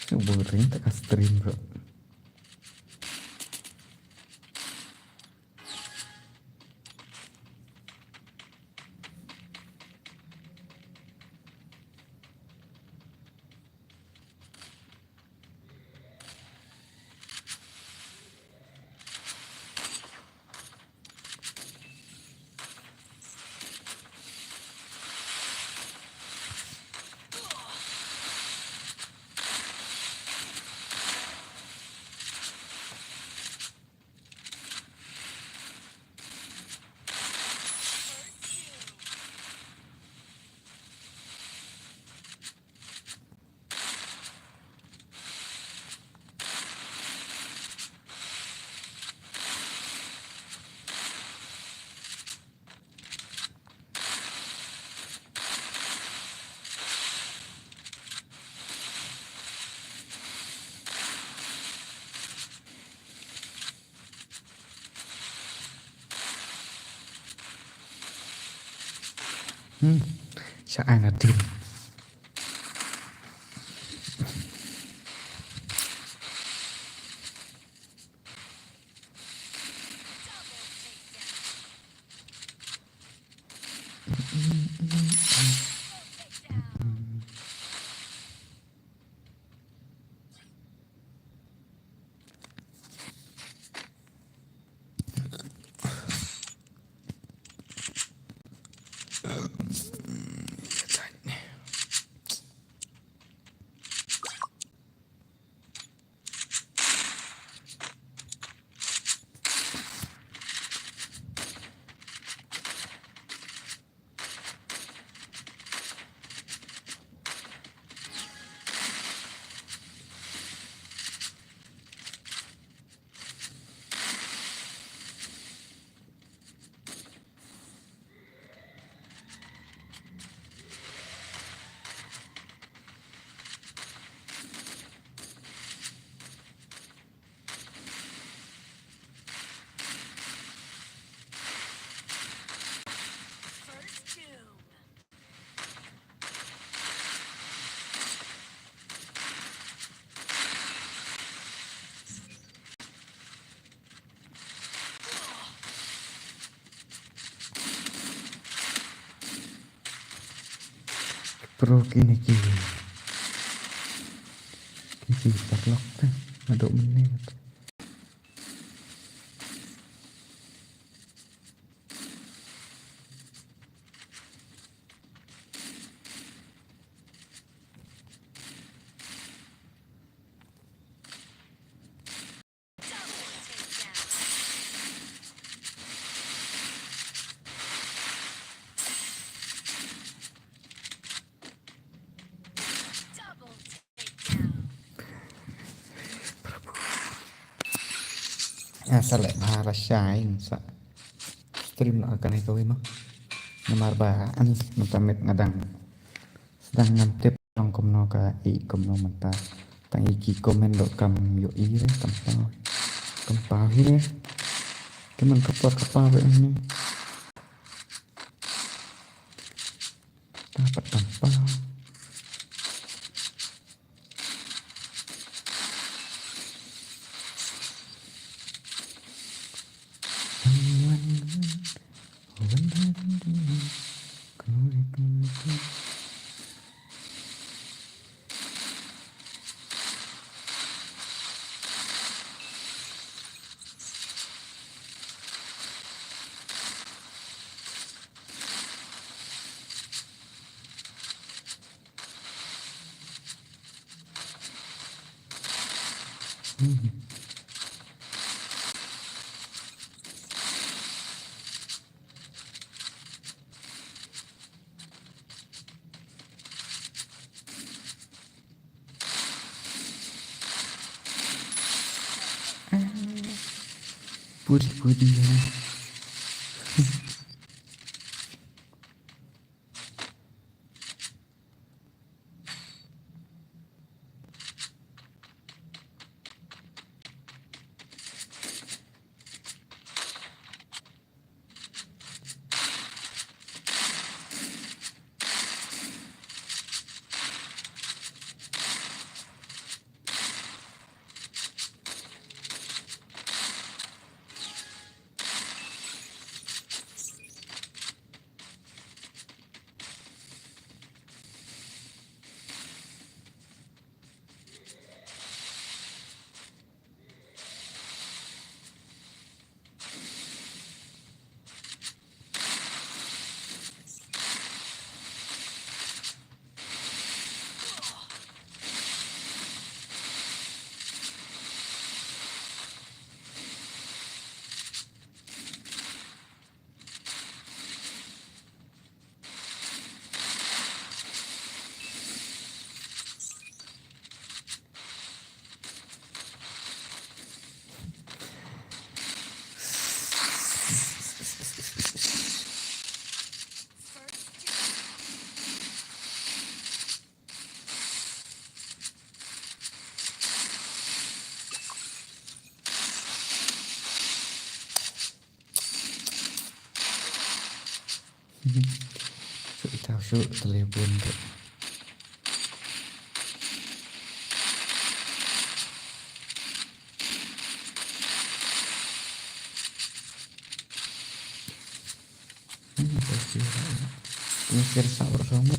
So boring ta ka stream, bro. Hmm. Sha ai na dim. Pro kine ki. Ki ki paralok te. Aduk mene. Nga sa leh bha lashai, sa stream noh kane kawei mo. Namar ba ani mynta met nga dang sdang ngam tip long kumno ka i kumno mynta. Tang i ki comment ruh kam ïohi re, kam paw, kam paw hi re. Ki man ka por ka paw re ni. Ta pat kam paw. Puri puri ya. Shu ita shu telefon tu. Hmm, pengkir sa bersama.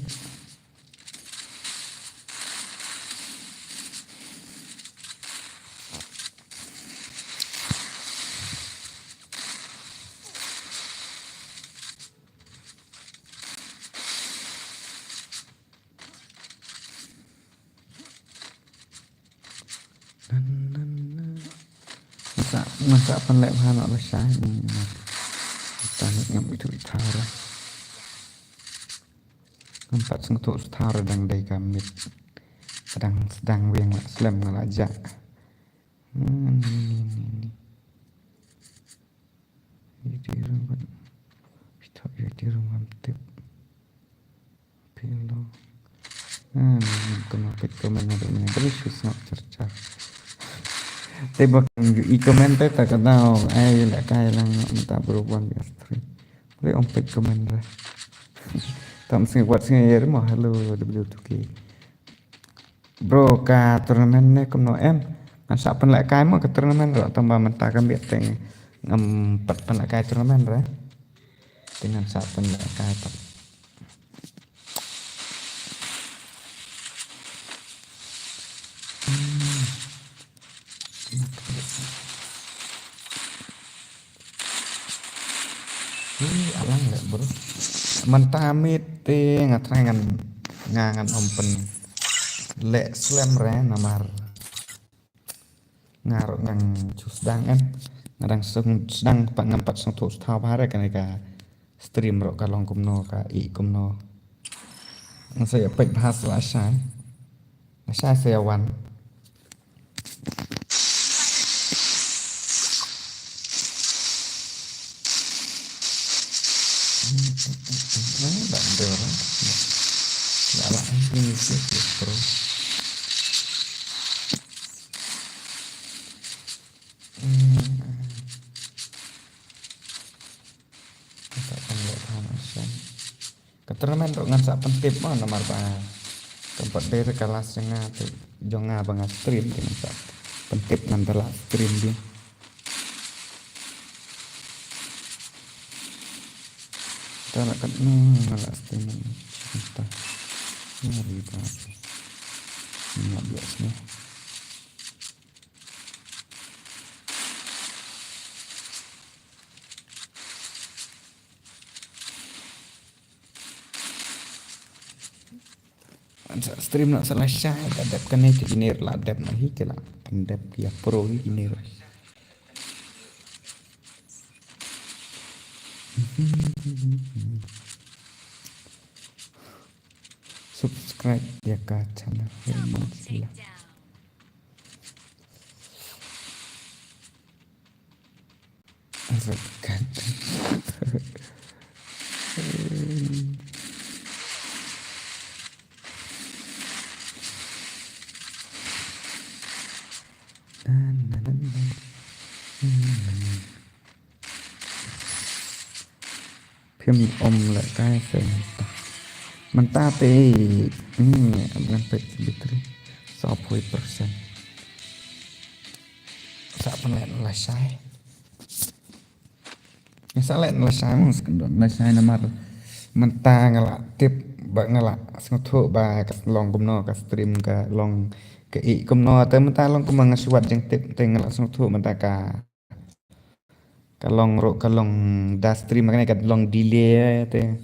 Nan, nan, nan. Nga sa, nga sa pynleh bha noh lashai. Hmm. Tang ngam ithuh ithar. Ngam pat sngewthuh star dang dei ka miet. Ka dang sdang biang la slem nga la jah. Hmm, ni, ni, ni, ni. Ïa ti rung ban. Ïa ti rung ban tip. Pilo. Hmm, kumno peit comment na kumno. Tapi shu sngap char char. Te ba kam ju i comment te ta ka dau. Ai la kai lang mynta bro wan ïa stream. Boleh ong peit comment re. Tam sngi wat sngi ïa mo hello W two K. Bro, ka tournament ne kumno em? Ngan sa pynleh kai mo ka tournament ro tang ba mynta ka miet te ngam pat pynleh kai tournament re. Te ngan sa pynleh kai pat. Hmm. Ih, alang leh bro. Mynta miet te nga try ngan, nga ngan ong pynleh slem re namar nga ruh ngan shu sdang em. Nga dang sdang pat ngam pat sngewthuh shuh bha re kane ka stream ruh ka long kumno ka i kumno. Nga sa ïa peit bha sa lashai. Lashai sa ïa wan. Ka tournament ruh ngan sa pyntip mo namar ba kam pat dei re ka last jong nga te, jong nga ba nga stream te ngan sa pyntip ngan da la stream dien. Ta la kat nang la stream ngan ta. Nga ri ba. Nga biasa. Sa stream noh sa lashai, ka dep kane te kine la dep noh hi, ki la pyndep ki ïa pro hi kine. Subscribe ïa ka channel Herman Silla. Phim ym leh kai se mynta. Mynta te, hmm, ngan peit battery saw phew percent. Sa pynleh lashai. Nga sa leh lashai mo, sa don lashai namar mynta nga la tip ba nga la sngewthuh ba ka long kumno ka stream ka long ka i kumno te mynta long kumno nga shu wad jingtip te nga la sngewthuh mynta ka Ka long ruh, ka long da stream kane ka long delay te.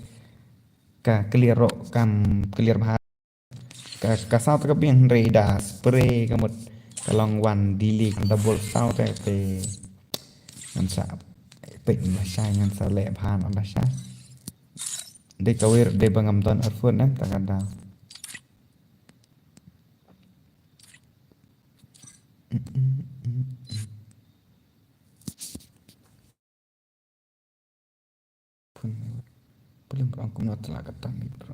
Ka clear ruh kam clear bha. Ka, ka sound ka biang hynrei da spray ka mut ka long wan delay ka double sound te, te. Ngan sa peit lashai ngan sa leh bha noh lashai. Dei kawei ruh dei ba ngam don earphone em ta ka daw. Pun, pun ong kumno te la ka tam bro.